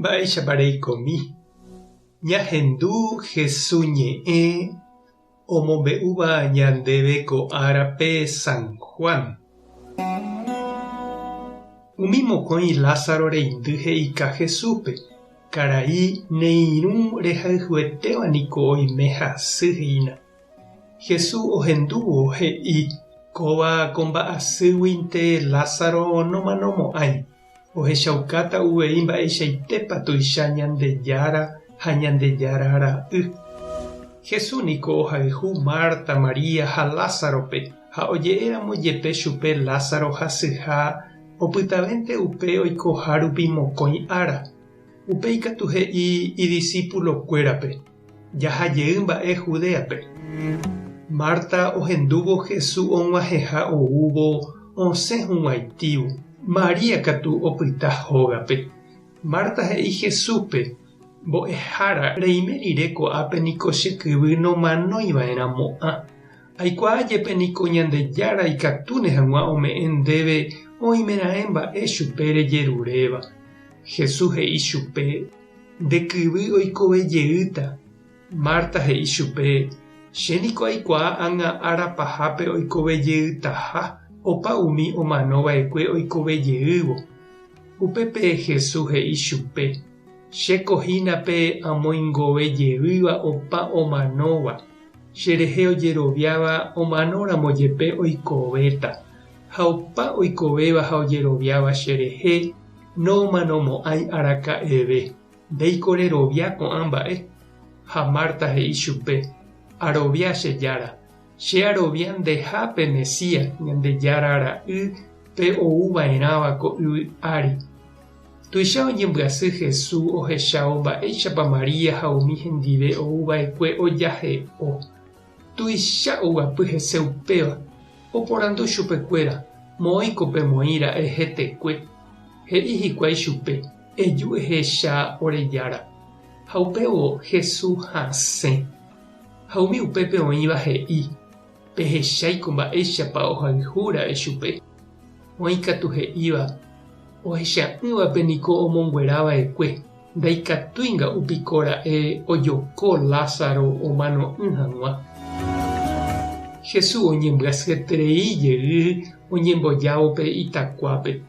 Mba'éichapa reikomi? Ñahendu Hesu ñe'ẽ omombe'úva ñandéve ko árape San Juan. Umi mokõi Lázaro reindy he'ika Jesúspe, Karai, ne irũ rehayhuetéva niko oime hasy hína. Jesús ohendúvo he'i, Kóva ko mba'asýguinte Lázaro nomanomo'ãi. Ohechaukáta uvei mba'eichaitépa tuicha Ñandejára ha Ñandejára Ra'y. Jesús niko ohayhu Marta, María ha Lázarope, ha oje'éramo jepe chupe Lázaro hasyha, opytavénte upe oikohárupi mokõi ára. Upéi katu he'i idisipulokuérape, Jaha jey mba'e Judéape. Marta ohendúvo Jesús og̃uahẽha oúvo osẽ hug̃uaitívo, María katu opyta hógape. Marta he'i Jesúspe, Mbo'ehára, reime rire ko'ápe niko che kyvy nomanói va'erã mo'ã. Aikuaa jepe niko Ñandejára ikatúne hag̃ua ome'ẽ ndéve oimeraẽ mba'e chupe rejeruréva. Jesús he'i chupe, Nde kyvy oikove jeýta. Marta he'i chupe, Che niko aikuaa ág̃a ára pahápe oikove jeytaha opa umi omano va'ekue oikove jeývo. Upépe Jesús he'i chupe, Chéko hína pe amoingove jeýva opa omanóva, cherehe ojeroviáva omanóramo jepe oikovéta, ha opa oikovéva ha ojeroviáva cherehe Nomanomo'ãi araka'eve, ndéiko rerovia ko'ã mba'e? Ha Marta he'i chupe, Arovia che Jára, che arovia ndeha pe Mesías, Ñandejára Ra'y, pe ou va'erãva ko yvy ári. Tuicha oñembyasy Jesús ohechávo mba'éichapa María ha umi hendive ou va'ekue ojahe'o. Tuicha oguapy hese upéva, oporandu chupekuéra, Moõiko pemoĩ ra'e hetekue? He'i hikuái chupe, Eju ehecha ore Jára. Ha upévo Jesús hasẽ. Ha umi upépe oĩva he'i, Pehecháiko mba'éichapa ohayhu ra'e chupe. Oĩ katu he'íva, Ohecha'ỹvape niko omonguera va'ekue, ndaikatúi nga'u piko ra'e ojoko Lázaro omano'ỹ hag̃ua. Jesús oñembyasyeterei jey oñembojávo pe itakuápe.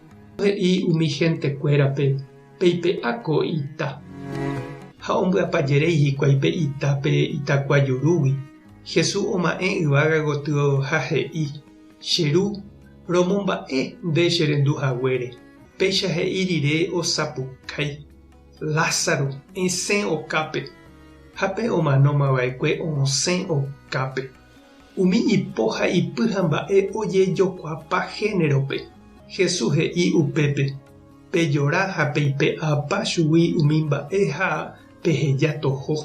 He'i umi hentekuérape, Peipe'a ko ita. Ha ombyapajeréi hikuái pe ita pe itakua jurúgui. Jesús oma'ẽ yvága gotyo ha he'i, Che Ru, romomba'e nde cherendu haguére. Péicha he'i rire osapukái, Lázaro, esẽ okápe! Ha pe omanóma va'ekue osẽ okápe. Umi ipo ha ipy ha mba'e ojejokuapa génerope. Jesús he'i upépe, Pejora ha peipe'apa chugui umi mba'e ha peheja toho.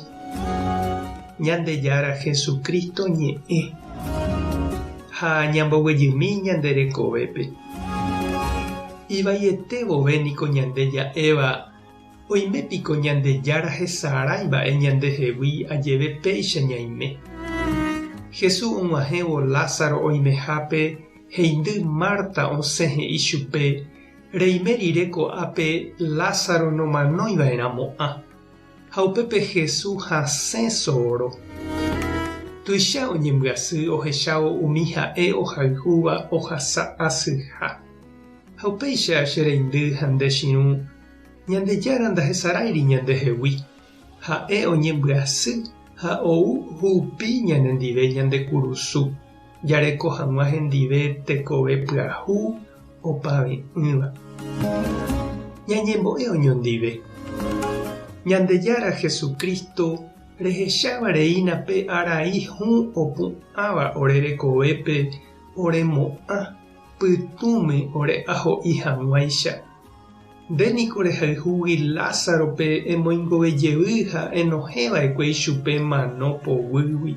Ñandejára Jesucristo ñe'ẽ ha ñamboguejymi ñande rekovépe. Ivaiete vove niko ñande ja'éva, Oime piko Ñandejára hesarái mba'e ñandehegui ajeve péicha ñaime. Jesús og̃uahẽvo Lázaro oimehápe, heindy Marta osẽ he'i chupe, Reime rire ko'ápe Lázaro nomanói va'erã mo'ã. Ha upépe Jesús hasẽ soro. Tuicha oñembyasy ohechávo umi ha'e ohayhúva ohasa asyha. Ha upéicha che reindy ha nde chirũ, Ñandejára ndahesaráiri ñandehegui. Ha'e oñembyasy ha ou hupi ñanendive ñande kurusu, jareko hag̃ua hendive tekove pyahu opave'ỹva. Ñañembo'e oñondive. Ñandejára Jesucristo rehecháva reína pe arai hũ opu'ãva ore rekovépe oremo'ã pytũme ore aho'i hag̃uáicha. Nde niko rehayhúgui Lázarope emoingove jevy ha enohẽ va'ekue ichupe mano poguýgui.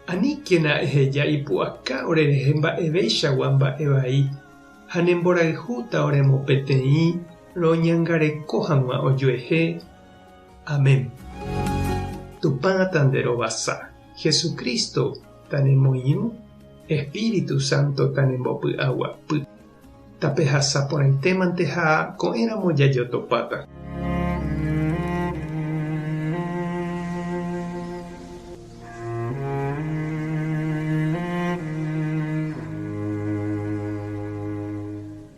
Aníkena eheja ipu'aka orerehe mba'eveichagua mba'e vai, ha ne mborayhúta oremopeteĩ roñangareko hag̃ua ojuehe. Amén. Tupã tanderovasa, Jesucristo tanemoirũ, Espíritu Santo tanembopy'aguapy. Tapehasa porãitémante ha ko'ẽramo jajotopáta.